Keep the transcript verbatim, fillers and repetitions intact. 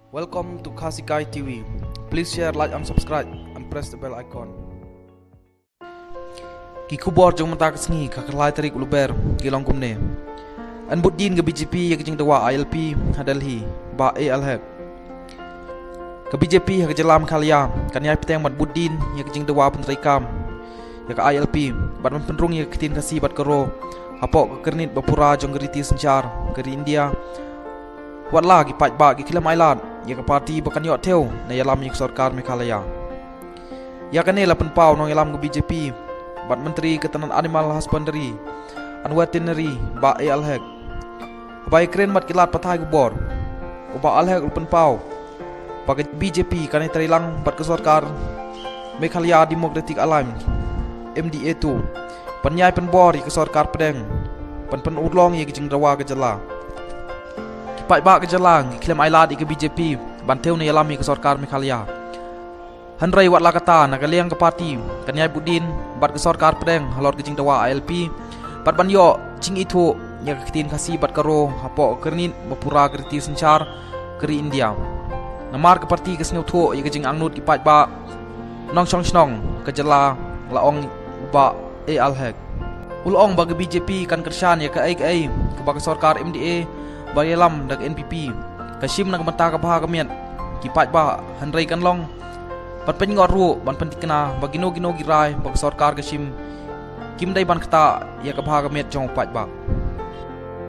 Welcome to Khasi Kai T V. Please share, like and subscribe and press the bell icon. Ki khubor jong mynta ka sngi ka khatlai tarik u Lber ki long kumne. Yn bud dien ka B J P ïa ka jingdawa I L P ha Delhi, Bah A L Hek. Ka B J P ha ka jylla Meghalaya kan ïai bteng ban bud dien ïa ka jingdawa pyntreikam ïa ka I L P bad ban pynrung ïa ka ktien Khasi bad Garo hapoh ka kyrnit ba pura jong ka riti synshar ka ri India. Wat la ki paidbah ki khlem ailad ïa ka party ba kan ïoh thew ne ïalam ïa ka sorkar Meghalaya. Ïa kane la pynpaw nongïalam ka B J P bad Myntri ka tnat Animal Husbandry and Veterinary, Bah A L Hek. Haba ïakren bad ki lad pathai khubor, u Bah A L Hek u la pynpaw ba ka B J P kan ïatrei lang bad ka sorkar Meghalaya Democratic Alliance, M D A two, ban ïai pynbor ïa ka sorkar pdeng ban pynurlong ïa ka jingdawa ka jylla. Ki paidbah ka jylla ki khlem ailad ïa ka B J P ban thew ne ïalam ïa ka sorkar Meghalaya. Hynrei wat la katta, na ka liang ka party kan ïai bud dien bad ka sorkar pdeng halor ka jingdawa I L P bad ban ïoh jingithuh ïa ka ktien Khasi bad Garo hapoh ka kyrnit ba pura ka riti synshar ka ri India. Namar ka party ka sngewthuh ïa ka jingangnud ki paidbah nongshong shnong ka jylla, la ong u Bah A L Hek. U la ong ba ka B J P kan kyrshan ïa kaei kaei kaba ka sorkar M D A ba ïalam da ka N P P ka shim na ka bynta ka bha ka miat ki paidbah, hynrei kan long ban pynïoh ruh ban pynthikna ba kino kino ki rai ba ka sorkar ka shim kim dei ban ktah ïa ka bha ka miat jong u paidbah.